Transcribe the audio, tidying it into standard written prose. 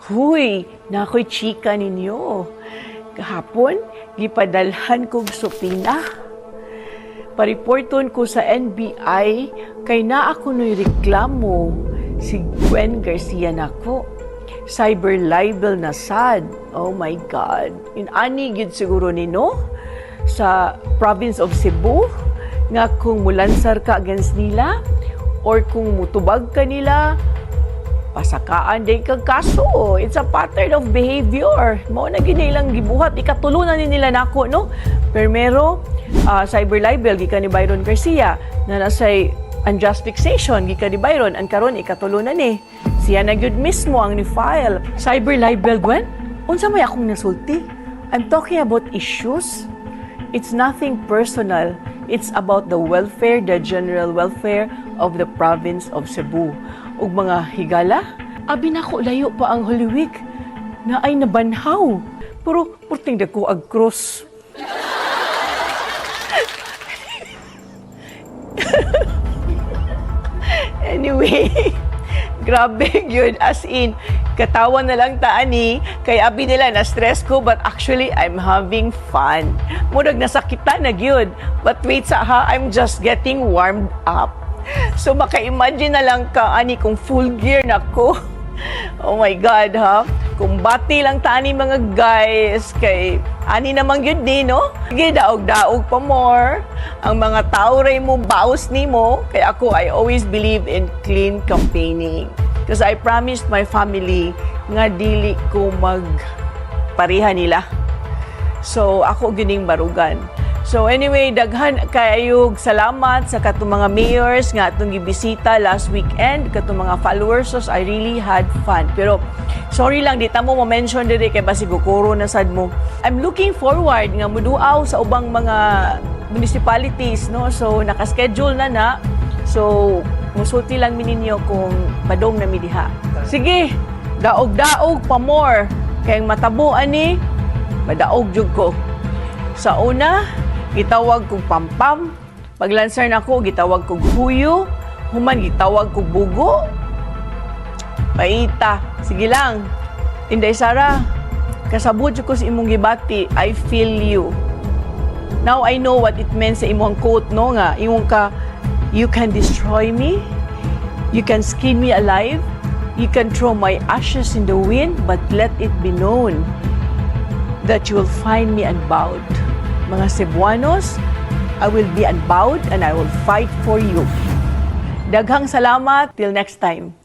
Huy, naa ko'y chika ninyo. Kahapon, gipadalhan kog subpoena. Pareporton ko sa NBI kay naa kuno'y reklamo si Gwen Garcia nako. Cyber libel na sad. Oh my God. In-ani gyud siguro ni, no? Sa province of Cebu nga kung mulansar ka against nila or kung mutubag ka nila, pasakaan din kag kaso. It's a pattern of behavior. Mao na gini ilang gibuhat. Ikatulo na ni nila nako, no? Primero, cyber libel gikan ni Byron Garcia na nasay unjust fixation gikan ni Byron. Ang karon, ikatulo na ni. Siya na gyud mismo ang ni-file. Cyber libel, Gwen? Unsa may akong nasulti? I'm talking about issues. It's nothing personal. It's about the welfare, the general welfare of the province of Cebu. Ug mga higala, abi nako layo pa ang Holy Week naay nabanhaw. Pero purting dako ag cross. Anyway, grabe yun. As in, katawa na lang ta ani, kay abi nila na stress ko, but actually, I'm having fun. Murag nasakitan na gyud. But wait sa ha, I'm just getting warmed up. So maka-imagine na lang ka ani kung full gear na ko. Oh my God, ha? Kumbati lang ta ani, mga guys, kay ani namang gyud ni, no? Sige, daog-daog pa more. Ang mga tao ray mo baos nimo kay ako, I always believe in clean campaigning. Because I promised my family nga dili ko mag pareha nila. So ako gining barugan. So anyway, daghan kayog salamat sa katong mga mayors nga atong gibisita last weekend, katong mga followers. So I really had fun. Pero sorry lang, di ta mo ma-mention diri kay basig gukuro na sad mo. I'm looking forward nga muduaw sa ubang mga municipalities, no? So naka-schedule na na. So musulti lang mi ninyo kung padong na mi diha. Sige, daog-daog pa more. Kay ang matabo ani, madaog jud ko. Sa una, gitawag kog pampam. Paglansar nako, gitawag kog huyo. Human, gitawag kog bugo. Paita. Sige lang. Inday Sara, kasabot jud ko sa imong gibati. I feel you. Now I know what it meant sa imong quote, no, nga imong ka, "You can destroy me, you can skin me alive, you can throw my ashes in the wind, but let it be known that you will find me unbowed." Mga Cebuanos, I will be unbowed and I will fight for you. Daghang salamat. Till next time.